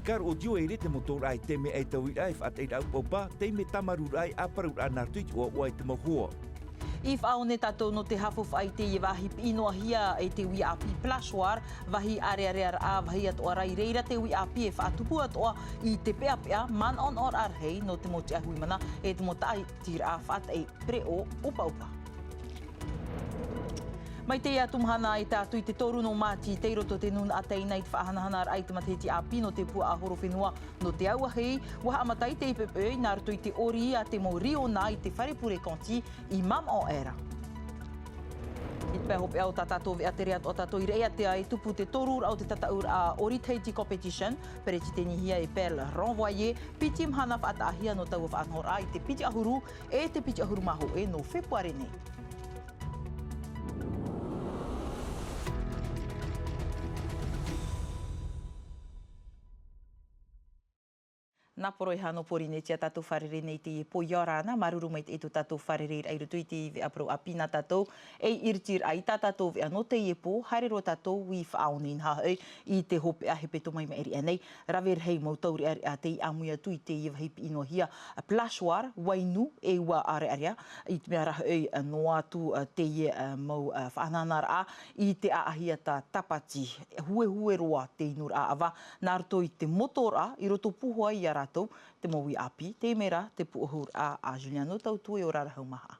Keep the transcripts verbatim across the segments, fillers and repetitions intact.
Car audio e ʻere te mau tōraʻa e taime ai tauiraʻa e faʻataʻiraʻa ʻupaʻupa, taime tāmarūraʻa e ʻāparauraʻa nā roto i te ʻoaʻoa e te mau hoa. I faʻaone tātou nō te haʻafaufaʻa i teie vāhi piʻi noa hia e te uʻi ʻāpī Plachoir, vāhi ʻārearea raʻa, vāhi atoʻa ra i reira te uʻi ʻāpī e faʻatupu atoʻa i te peʻapeʻa, manaʻonaʻoraʻa rahi nō te mau tiʻahuimana e te mau taʻatiraʻa faʻataʻi pereʻoʻo ʻupaʻupa. Mai teie atu mahana e tae atu i te toru nō Māti, tei roto te nūnaʻa Taina i te faʻahanahanaraʻa i te matahiti ʻāpī nō te puaʻahorofenua nō te auahi, ʻua haʻamata i teie poʻipoʻi nā roto i te ʻori a te mau riona i te fare pure Conti i Mamaʻo aʻera. I te pae hopeʻa o tā tātou veʻa, tere atoʻa tātou i Raʻiātea e tupu te toruraʻa o te tataʻuraʻa ʻori Tahiti Competition, peretitenihia e Pearl Renvoyer, piti mahana faʻataʻahia nō taua faʻanahoraʻa i te piti ʻahuru e te piti ʻahuru mā hōʻē nō Fepuare nei. Nā Poroiha nō Pōrīnetia tātou fārerei nei i teie pō, ʻia ora na, māuruuru maitaʻi tō tātou fārereiraʻa i roto i te veʻa parau ʻāpī nā tātou, e iritiraʻa i tā tātou veʻa nō teie pō, haere roa tātou i faʻaone inaha hoʻi i te hopeʻa hepetoma i maʻiri aʻe nei, rave rahi mau taureʻareʻa tei ʻāmui atu i teie vāhi piʻi noa hia Plachoir, Wainu, e ʻua ʻārearea, i te mea rā hoʻi, noa atu, ā, teie, ā, mau, ā, faʻanahoraʻa i te ʻāʻahi a tā Tapati, huehue roa te inuraʻa ʻava, nā roto i te motoraʻa, i roto pū hoʻi ia rātou, te mau uʻi ʻāpī, teie rā, te puʻohuraʻa a Juliano Tautu, e ora ra Haumaha.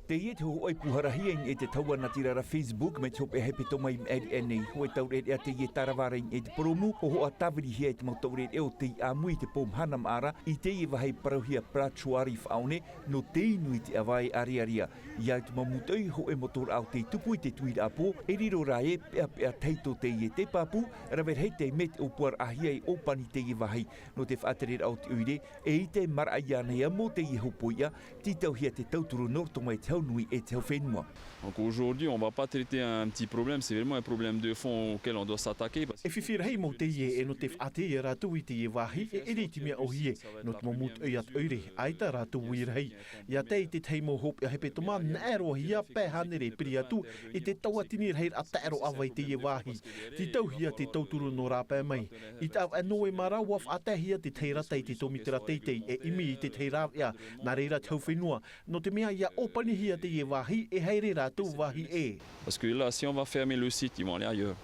Teie te hōhoʻa i pūharahia i niʻa i te taua natirara Facebook mai te hopeʻa hepetoma i maʻiri aʻe nei, hōʻē taureʻareʻa teie e tarava ra i niʻa i te purōmu, hōhoʻa tāvirihia e te mau taureʻareʻa o tei ʻāmui i te pō mahana maʻa ra, i teie vāhi parauhia Plachoir i faʻaone, nō te inu i te ʻava e ʻārearea. ʻIa au te mau mūtoʻi, hōʻē motoraʻa o tei tupu i te tuiraʻa pō, e riro rā ē, peʻapeʻa tahi tō teie, te pāpū, rave rahi taime te ʻōpuaraʻahia e ʻōpani teie vāhi. Nō te faʻatereraʻa o te ʻoire, eʻita e maraʻa iāna e amo teie hōpoiʻa, tītauhia te tauturu nō roto mai te hau nui e te hau fenua. Donc aujourd'hui, on va pas traiter un petit problème, c'est vraiment un problème de fond auquel on doit s'attaquer, parce que E fifi rahi mau teie, e nō te faʻaʻite ia rātou i teie vāhi, e ʻere i te mea ʻōhie, nō te mau mūtoʻi a te ʻoire, ʻaita rātou uirahi. ʻIa tae i te tahi mau hopeʻa hepetoma, naʻe roahia pae hānere piri atu i te tauatini rahiraʻa taʻero ʻava i teie vāhi. Tītauhia te tauturu nō rāpae mai. I te ʻāvaʻe Novema ra, ʻua faʻataehia te tahi rata i te tōmitera teitei e ʻimi i te tahi rāveʻa, nā reira te hau fenua, nō te mea ʻia ʻōpanihia teie vāhi e haere rātou vāhi ʻē. Parce que là, si on va fermer le site, ils vont aller ailleurs.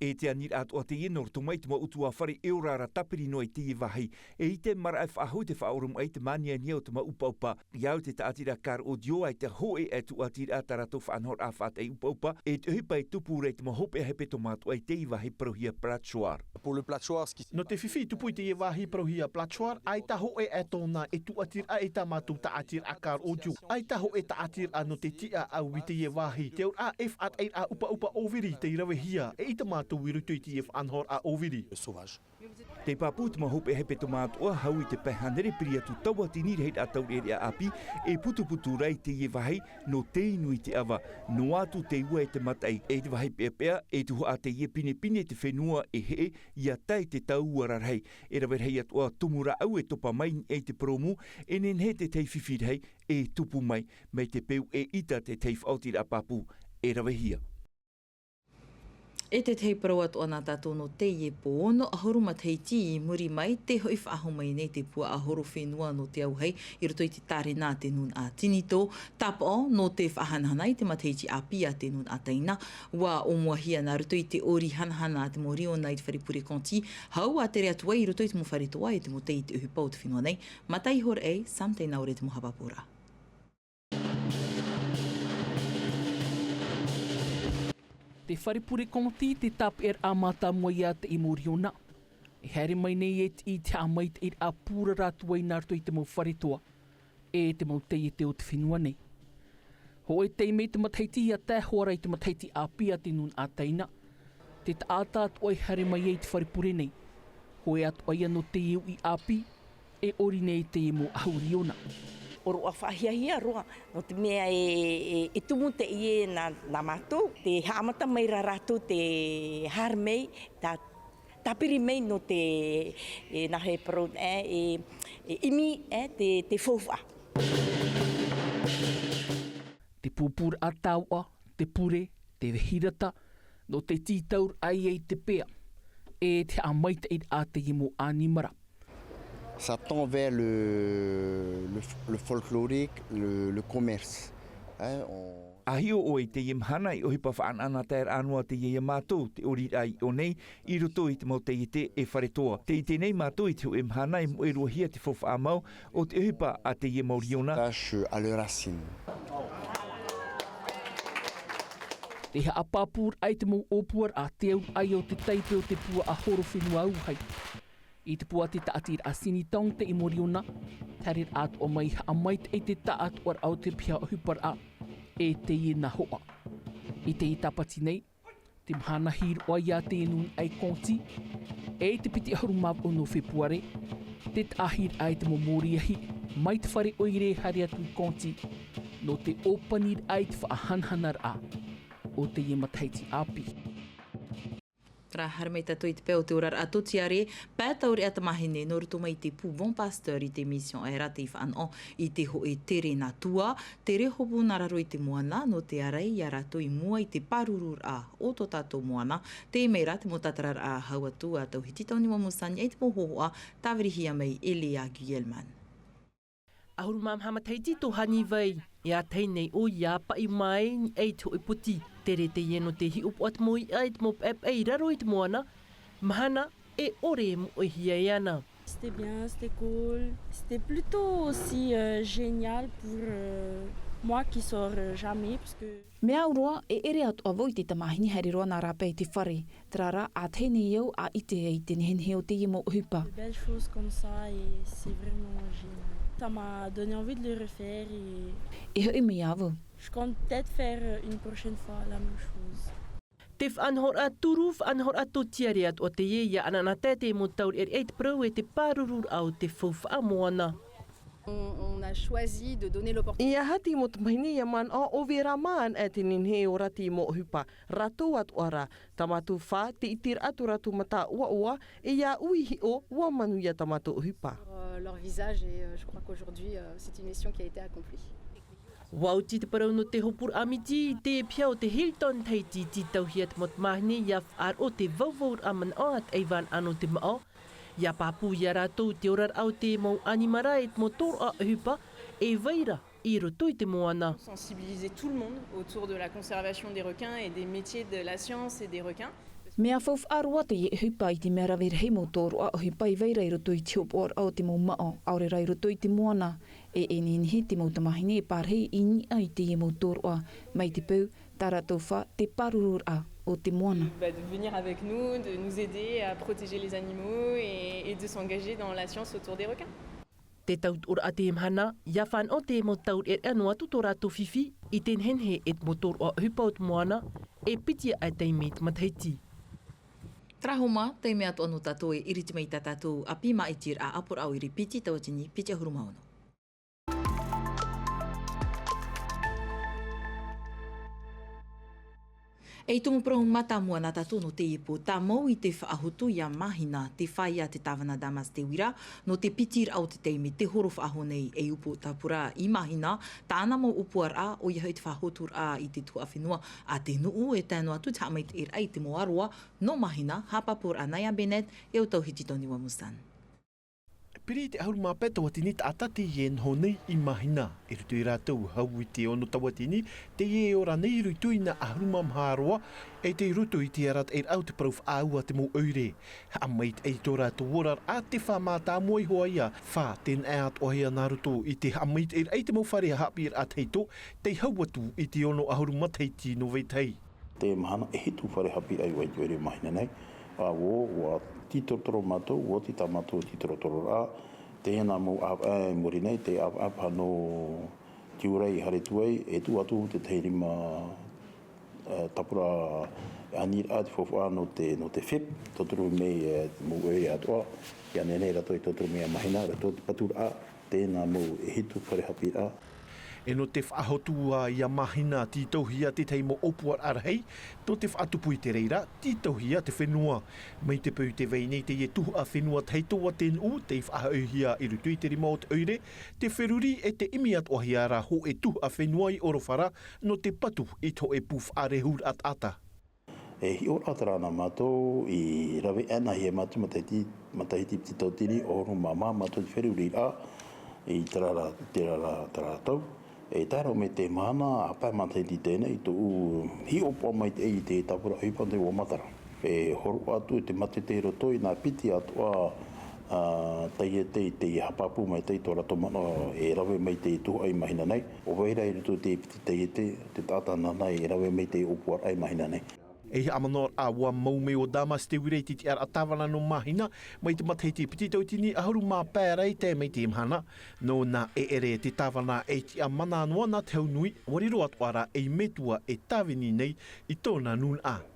E te aniraʻa atoʻa teie nō roto mai te mau ʻutuāfare e ora ra tāpiri noa i teie vāhi. Eʻita e maraʻa e faʻahou i te faʻaoromaʻi i te māniania o te mau ʻupaʻupa. ʻIa au te taʻatiraʻa car audio, ʻaita hōʻē e tuʻatiraʻa tā rātou faʻanahoraʻa faʻataʻi ʻupaʻupa, e te ʻohipa e tupu ra i te mau hopeʻa hepetoma atoʻa i teie vāhi parauhia Plachoir. Pour le Plachoir, ce qui Nō te fifi i tupu i teie vāhi parauhia Plachoir, ʻaita hōʻē e tōna e tuʻatiraʻa i tā mātou taʻatiraʻa car audio. ʻAita hōʻē taʻatiraʻa nō te tiʻaʻau i teie vāhi. Te auraʻa e faʻataʻiraʻa ʻupaʻupa ʻōviri tei ravehia, eʻita mātou i roto i teie faʻanahoraʻa ʻōviri. Te pāpū te mau hopeʻa hepetoma atoʻa, hau i te pae hānere piri atu tauatini rahiraʻa taureʻareʻa ʻāpī, e putuputu ra i teie vāhi, nō te inu i te ʻava, noa atu te ua e te mataʻi, e te vāhi peʻapeʻa, e tuhaʻa teie pinepine te fenua e heʻe, ʻia tae i te tau ua rarahi, e rave rahi atoʻa tumu rāʻau e topa mai i te purōmu, e nehenehe te tahi fifi rahi e tupu mai, mai te peu eʻita te tahi faʻaotiraʻa pāpū e ravehia. E te tahi parau atoʻa nā tātou nō teie pō, ono ʻahuru matahiti i muri mai, tē hoʻi faʻahou mai nei te puaʻahorofenua nō te auahi i roto i te tārena a te nūnaʻa Tinitō, tāpaʻo nō te faʻahanahana i te matahiti ʻāpī a te nūnaʻa Taina, ʻua ʻōmuahia nā roto i te ʻori hanahana a te mau riona i te fare pure Conti, hau ʻa tere atu ai i roto i te mau fare toa e te mau tei i te ʻohipa o te fenua nei, mata iho ra ʻei, Sam Taina ʻo te mau haʻapāpūraʻa. Te fare pure Conti te tāpeʻaraʻa mātāmua iā te mau riona. E haere mai nei e tiʻi i te haʻamaitaʻiraʻa pūrara atu ai nā roto i te mau fare toa, e te mau taiete o te fenua nei. Hōʻē taime i te matahiti ʻia tae hoʻi ra i te matahiti ʻāpī a te nūnaʻa Taina. Te taʻata atoʻa e haere mai ai i te fare pure nei. Hōʻē atoʻa ia nō te uʻi ʻāpī, e ʻori nei te mau ʻahu riona. ʻOroʻa faʻahiahia roa, nō te mea e, e, e tumu teie nā, nā mātou, tē haʻamata mai ra rātou tē haere mai, tā, tāpiri mai nō te, e, nā he parau, e, e, e ʻimi, e, te, te faufaʻa. Te Pūpūraʻa tauʻa, te pure, te vehirata, nō te tītauraʻa i te pea, e te haʻamaitaʻiraʻa teie mau ʻanimara. Ça tend vers le, le, le folklorique, le, le commerce. Hein, on- A hiʻo ʻoe i teie mahana i ʻohipa faʻanaʻanataeraʻa noa teie iā mātou, te ʻoriraʻa i ʻō nei, i roto i te mau taiete e fare toa. Tē ʻite nei mātou i te hōʻē mahana e moʻe roa hia te faufaʻa mau o te ʻohipa a teie mau riona. Tâche à le racine. Te haʻapāpūraʻa i te mau ʻōpuaraʻa, te auraʻa o te taipe o te puaʻa horo fenua auahi. I te pū a te taʻatiraʻa Sini Tong teie mau riona, te haereraʻa atoʻa mai haʻamaitaʻi i te taʻatoʻaraʻa o te piha ʻohiparaʻa, e teie nā hoʻa. I teie tāpati nei, te mahana hiroʻa iā te nūnaʻa i Konti, e i te piti ʻahuru mā vaʻu nō Fepuare, te taʻahiraʻa i te mau mōriahi, mai te fare ʻoire e haere atu i Konti, nō te ʻōpaniraʻa i te faʻahanahanaraʻa o teie matahiti ʻāpī. Rā, haere mai tātou i te pae o te oraraʻa tōtiare, pae taureʻa tamāhine nō roto mai i te pū Bon Pasteur i te Mission Air tei faʻanaho i te hōʻē tere nā tua, tere hopu nā raro i te moana, nō te ārai iā rātou i mua i te pārururaʻa o tō tātou moana, tei mai rā te mau tātararaʻa hau atu a Tauhiti Tauniwa Musani, e te mau hōhoʻa tāvirihia mai e Lea Gugelman. ʻAhuru mā maha matahiti tō Hani Vai, e ʻātahi nei ʻoia paʻi mai i te hōʻē poti. Tere teie nō te hiʻopoʻa te mau iʻa i te mau paʻepaʻe i raro i te moana, mahana e ʻore e moʻehia e ana. C'était bien, c'était cool. C'était plutôt aussi, euh, génial pour, euh, moi qui sors, euh, jamais, parce que Mea au roa, e ʻere atoʻa vau i te tamāhine haere roa nā rāpae i te fare. Terā rā, ʻātahi nei au a ʻite ai i te nehenehe o teie mau ʻohipa. Des belles choses comme ça et c'est vraiment génial. Ça m'a donné envie de le refaire et E hoʻi mai ā vau. Je compte peut-être faire, euh, une prochaine fois la même chose. Te faʻanahoraʻa turu, faʻanahoraʻa tōtiare atoʻa teie, ʻia ʻanaʻanatae te mau taureʻareʻa i te parau e te pārururaʻa o te faufaʻa moana. On, on a choisi de donner l'opportunité. E aha te mau tamāhine ʻia manaʻo ʻo vera mā ana e te nehenehe e ora te mau ʻohipa, rātou atoʻa rā, tā mātou fā, te ʻiteraʻa tō rātou mata ʻoaʻoa, e ʻia ui hiʻo, ʻua manuia tā mātou ʻohipa. Sur, euh, leur visage et, euh, je crois qu'aujourd'hui, euh, c'est une mission qui a été accomplie. ʻUa oti te parau nō te hopuraʻa miti i te piha o te Hilton Tahiti, tītauhia te mau tamāhine ʻia faʻaroʻo te vauvauraʻa manaʻo a te ʻaivānaʻa nō te maʻo, ʻia pāpū iā rātou te oraraʻa o te mau ʻanimara e te mau tōroʻa ʻohipa e vai ra i roto i te moana. Sensibiliser tout le monde autour de la conservation des requins et des métiers de la science et des requins. Mea faufaʻa roa teie ʻohipa i te mea rave rahi mau tōroʻa ʻohipa e vai ra i roto i te hopoʻaraʻa o te mau maʻo, ʻaore rā i roto i te moana. E, e nehenehe te mau tamāhine e pārahi i niʻa i teie mau tōroʻa, mai te peu, tā rātou fā te pārururaʻa o te moana. Bah, de venir avec nous, de nous aider à protéger les animaux et, et de s'engager dans la science autour des requins. Te tautoʻoraʻa teie mahana, ʻia fānaʻo te mau taureʻareʻa noa atu tō rātou fifi i te nehenehe e te mau tōroʻa ʻohipa o te moana, e piti aʻe taime i te matahiti. Terā hoʻi mā, taime atoʻa nō tātou e iriti mai i tā tātou ʻāpī māʻitiraʻa ʻāpoʻoraʻa ʻoire piti tauatini piti ʻahuru mā ono. E tumu parau mātāmua nā tātou nō teie pō, tāmau i te faʻahotu iā Mahina, te feiā a te tāvana Damas Teuira, nō te pitiraʻa o te taime tē horo faʻahou nei ei upoʻo tāpura i Mahina, tāna mau ʻōpuaraʻa, ʻoia hoʻi te faʻahoturaʻa i te tuhaʻa fenua a te nuʻu, e tae noa atu te haʻamaitaʻiraʻa i te mau ʻāroa nō Mahina, haʻapāpūraʻa nā Bennett e ʻo Tauhiti Toniwa Musan. Piri i te ʻahuru mā pae tauatini taʻata teie e noho nei i Mahina. I roto ia rātou, hau i te ono tauatini, teie e ora nei i roto i nā ʻahuru mā maha ʻāroa, e tei roto i te arataʻiraʻa o te parau faʻaau a te mau ʻoire. Haʻamaitaʻi i tō rātou oraraʻa, te fā mātāmua iho ā ia, fā tē naʻe atoʻa hia nā roto i te haʻamaitaʻiraʻa i te mau fare haʻapiʻiraʻa tahito, tei hau atu i te ono ʻahuru matahiti nō vetahi. Te mahana e hitu fare haʻapiʻiraʻa i Waitioere Mahina nei. ʻĀ, ʻua, ʻua tītorotoro mātou, ʻua oti tā mātou tītorotororaʻa. Teie nā mau ʻāvaʻe i muri nei, te ʻāvaʻe paha nō Tiurai i haere atu ai, e tuʻu atu te tahi rima, e, tāpura aniraʻa te faufaʻa nō te, nō te fip, tauturu mai, e, mau ʻoire atoʻa, ʻia nehenehe rātou e tauturu mai iā Mahina, rātou te paturaʻa, teie nā mau e hitu fare haʻapiʻiraʻa. E nō te faʻahotu a ia mahina, tītauhia tētahi mau ʻōpuaraʻa rahi nō te faʻatupu i te reira, tītauhia te fenua. Mai te peu i te vai nei teie tuhaʻa fenua tahito a te nuʻu, tei faʻahoʻihia i roto i te rima o te ʻoire, te feruri e te ʻimi atoʻahia ra hōʻē tuhaʻa fenua i ʻorofara nō te patu i te hōʻē pū faʻarehuraʻa taʻata. E hiʻo rā terā nā mātou i rave ʻana hia mātou matahiti, matahiti piti tauatini ʻahuru mā maha mātou te feruriraʻa i terā rā, terā rā, terā tau. E tae roa mai te mahana, ʻāpae matahiti teie nei, tōʻu hiʻopoʻa maitaʻi i te tāpura ʻohipa nō te ʻua matara. E horo atu i te mātete i roto i nā piti atoʻa, ā, taiete i te haʻapāpū maitaʻi tō rātou manaʻo e rave mai te tuhaʻa i mahina nei. ʻO vai ra i roto i te piti taiete, te taʻata nāna e rave mai te ʻōpuaraʻa i mahina nei. E haʻamanaʻo ra ʻua mau mai ʻo Damas Te Uira i te tiʻaraʻa tāvana nō Mahina, mai te matahiti piti tauatini ʻahuru mā pae ra i tae mai te mahana. Nō nā ʻeʻere te tāvana e tiʻamana noa nā te hau nui, ʻua riro atoʻa ra ei metua e tāvini nei i tōna nūnaʻa.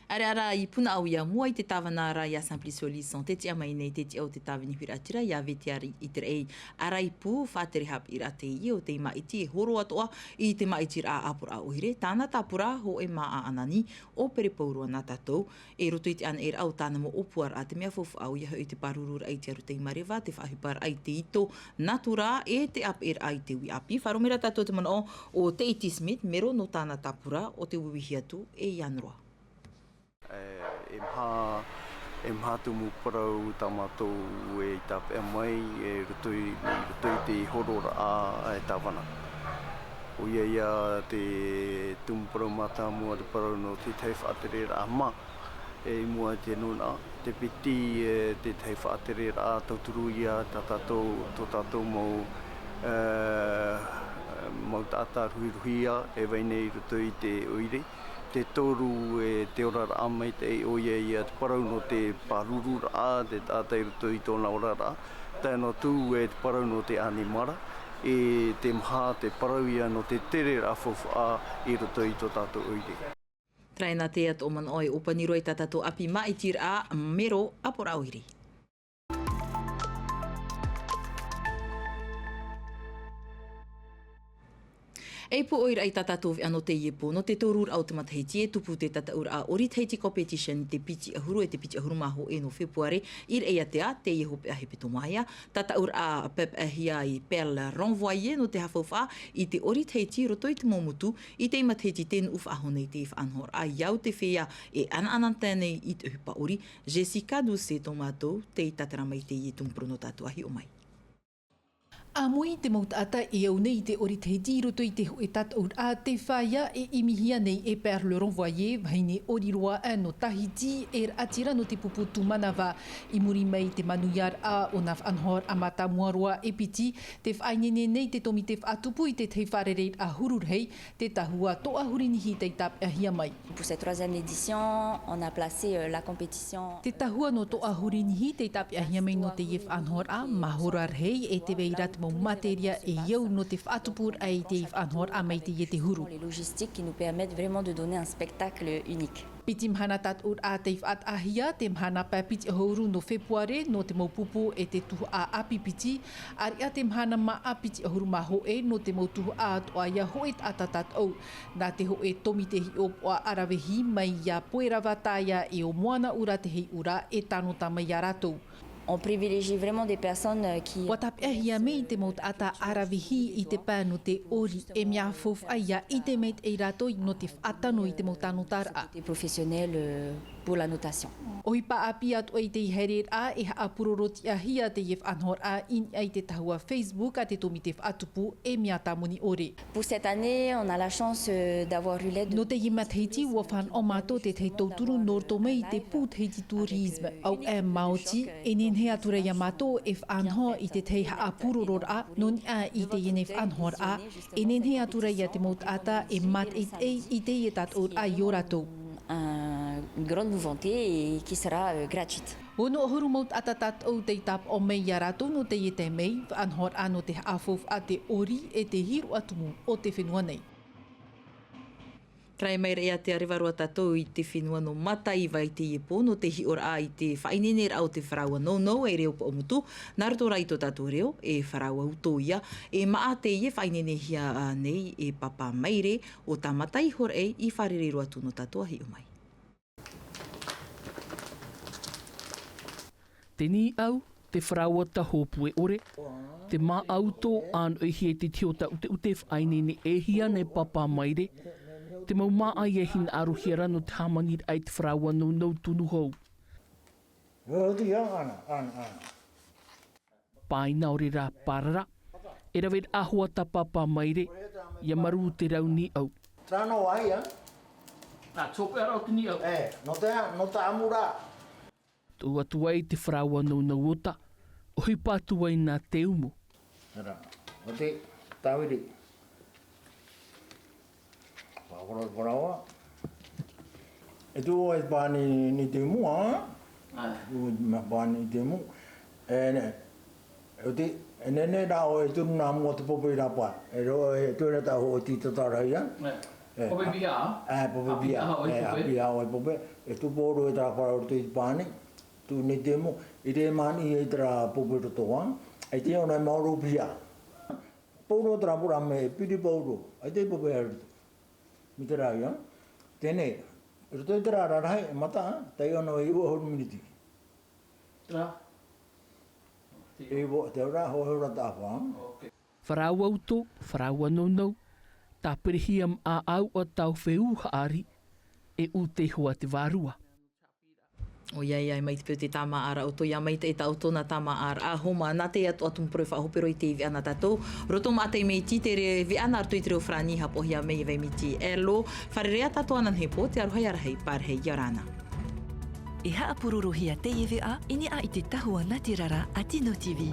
ʻAreʻa rā i Punaʻauia, mua i te tāvana ra ia Simplicio Lisson, tē tiʻa mai nei te tiʻa o te tāvini huiraʻatira ia Vetiari Iteraʻi. ʻAraipū, faʻatere haʻapiʻiraʻa teie o tei māʻiti e horo atoʻa i te māʻitiraʻa ʻāpoʻoraʻa ʻoire, tāna tāpura, hōʻē māʻa anani, ʻōpere pauroa nā tātou. I roto i te ʻānaʻiraʻa o tāna mau ʻōpuaraʻa, te mea faufaʻa ʻoia hoʻi te pārururaʻa i te aru tei mareva, te faʻaʻohiparaʻa i te ito natura, e te ʻāpeʻeraʻa i te uʻi ʻāpī. Faʻaroʻo mai ra tātou te manaʻo o Teiti Smith, mero nō tāna tāpura, ʻo te uiuihi atu e ia noa. E, e maha, e maha tumu parau tā mātou e tāpeʻa mai, e roto i, i roto i te hororaʻa e tāvana. ʻOia ia te tumu parau mātāmua, te parau nō tētahi faʻatereraʻa mā, e, i mua i te nūnaʻa, te piti, e, tētahi faʻatereraʻa tauturu ia tā tātou, tō tātou mau, e, mau taʻata ruhiruhia e vai nei i roto i te ʻoire. Te toru, e, te oraraʻa maitaʻi, ʻoia ia te parau nō te pārururaʻa, te taʻata i roto i tōna oraraʻa. Tae noa atu, e, te parau nō te ʻanimara, e, te maha, te parau ia nō te tereraʻa faufaʻa i roto i tō tātou ʻoire. Terā nā te atoʻa manaʻo e ʻōpani roa i tā tātou ʻāpī māʻitiraʻa, mero, ʻāpoʻoraʻa ʻoire. E pūʻoi ra i tā tātou veʻa nō teie pō, nō te toruraʻa o te matahiti e tupu te tataʻuraʻa ʻOri Tahiti Competition i te piti ʻahuru e te piti ʻahuru mā hōʻē nō Fepuare, i Raʻiātea, teie hopeʻa hepetoma ia, tataʻuraʻa papaʻihia e Perle Renvoyé nō te haʻafaufaʻa i te ʻori Tahiti i roto i te mau motu, i teie matahiti tē nuʻu faʻahou nei te faʻanahoraʻa i au te feiā e ʻanaʻanatae nei i te ʻohipa ʻori, Jessica Doucet tō mātou, tei tātara mai teie tumu parau nō tātou a hiʻo mai. ʻĀmui te mau taʻata e au nei i te ʻori Tahiti i roto i te hōʻē tataʻuraʻa tē fāia e ʻimihia nei e Perle Renvoyé, vahine ʻori roa nō Tahiti, e raʻatira nō te pupu tūmanava. I muri mai i te manuiaraʻa o nā faʻanahoraʻa mātāmua roa e piti, tē faʻaineine nei te tōmite faʻatupu i te tahi fārereiraʻa huru rahi, te tahua toʻa huri nihi tei tāpeʻahia mai. Pour cette troisième édition, on a placé, euh, la compétition, Te tahua nō toʻa huri nihi tei tāpeʻahia mai nō teie faʻanahoraʻa, mahora rahi e te vai ra te mau materia e au nō te faʻatupuraʻa i teie faʻanahoraʻa mai teie te huru. Les logistiques qui nous permettent vraiment de donner un spectacle unique. Piti mahana tataʻuraʻa tei faʻataʻahia, te mahana pae piti ʻahuru nō Fepuare nō te mau pupu e te tuhaʻa ʻāpī piti, ʻāreʻa te mahana māʻa piti ʻahuru mā hōʻē nō te mau tuhaʻa atoʻa ia hōʻē taʻata tataʻu. Nā te hōʻē tōmite hiʻopoʻa ʻaravihi mai iā Poerava Taia e ʻo Moana Ura Te Heiʻura e tano tā mai iā rātou. On privilégie vraiment des personnes, euh, qui ʻUa tāpeʻahia mai te mau taʻata ʻaravihi i te pae nō te ʻori, e mea faufaʻa ia ʻite maitaʻi rātou nō te faʻatano i te mau tānotaraʻa. Côté professionnel, euh, pour la notation. ʻOhipa ʻāpī atoʻa i teie haereraʻa e haʻapurorotiʻahia teie faʻanahoraʻa i niʻa i te tahua Facebook a te tōmite faʻatupu e mea tāmoni ʻore. Pour cette année, on a la chance, euh, d'avoir eu l'aide de... Nō teie matahiti, ʻua fānaʻo mātou te tahi tauturu nō roto mai i te pū Tahiti Tourisme. Auē maoti, e nehenehe atu ra iā mātou e faʻanaho i te tahi haʻapurororaʻa, nō niʻa i teie nei faʻanahoraʻa, e nehenehe atu ra iā te mau taʻata e mātaʻitaʻi i teie tataʻuraʻa i ō rātou. Un, une grande mouvante et qui sera, euh, gratuite. Ono ʻahuru mau taʻata tataʻu tei tāpaʻo mai iā rātou nō teie taime, faʻanahoraʻa nō te haʻafaufaʻa te ʻori e te hiroʻa tumu o te fenua nei. Tae mai ra ia te areva roa tātou i te fenua nō Mataiva i teie pō, nō te hiʻoraʻa i te faʻaineineraʻa o te faraua nounou e reo poʻomutu, nā roto rā i tō tātou reo, e faraua uto ia, e maʻa teie faʻaineinehia nei e Papa Maire, ʻo tā Mataiva hoʻi i fārerei roa atu nō tātou a hiʻo mai. Te nīʻau, te faraua ta hōpue ʻore, te māʻa uto ʻānoʻihia i te tiota ʻuteʻute faʻaineine e hia nei Papa Maire, te mau māʻa ia hinaʻarohia ra nō te hāmaniraʻa i te faraua nounou tunu hou. Ua oti ia, ana, ana, ana. Pāina ʻore rā pārara, e rave raʻa hoʻi tā Papa Maire, ia marū te rau nīʻau. Terā nō vāhi, ā? Ā, tō pē ara o te nīʻau. E, nō te, nō te ʻamuraʻa. Tō atu ai te faraua nounou ota, ʻohipa atu ai nā te umu. Terā, oti, tāviri. Faraoa, faraoa. E tū ʻoe pāni i te umu, ā? Ā. Tū ʻoe pāni i te umu. E, nē. E oti, e nehenehe rā ʻoe e turu nā mua te pope i rāpae. E rō, e tū ʻoe tā hoʻi tī tātaraʻa. Ā. E, pope piha? Ā, pope piha. Ā, piha ʻoe pope. E tū pōro e tā faraoa i te pāni. Tū nei te umu. I te māni i terā pope roto, ā? E te ʻona e maoro piha. Pōro terā pura me piri pōro, ʻaita e pope i roto. Mai terā ia. Teie, i roto i terā rarahi, e mata, taiʻo noa e iva ʻahuru miniti. Terā? E iva, te ora, hōhora tāʻapa. Ok. Faraua uto, faraua nounou, tāpirihia māʻa ʻāʻau ʻa tāu feiū haʻari, e ʻū te iho a te vārua. ʻOia, ʻia maitaʻi paʻi te tāmāʻaraʻa o tō, ʻia maitaʻi tā ʻoutou nā tāmāʻaraʻa, homa, nā te atoʻa tumu parau e faʻahope roa i te veʻa nā tātou. Roto maʻa taime i te, te veʻa nā roto i te reo farāni, haʻapaʻohia mai e Vaimiti Elo. Fārerei ā tātou ananahi pō, te aroha ʻia rahi, pārahi ʻia ora na. E haʻapurorohia teie veʻa, i niʻa i te tahua nā te rara a Tino TV.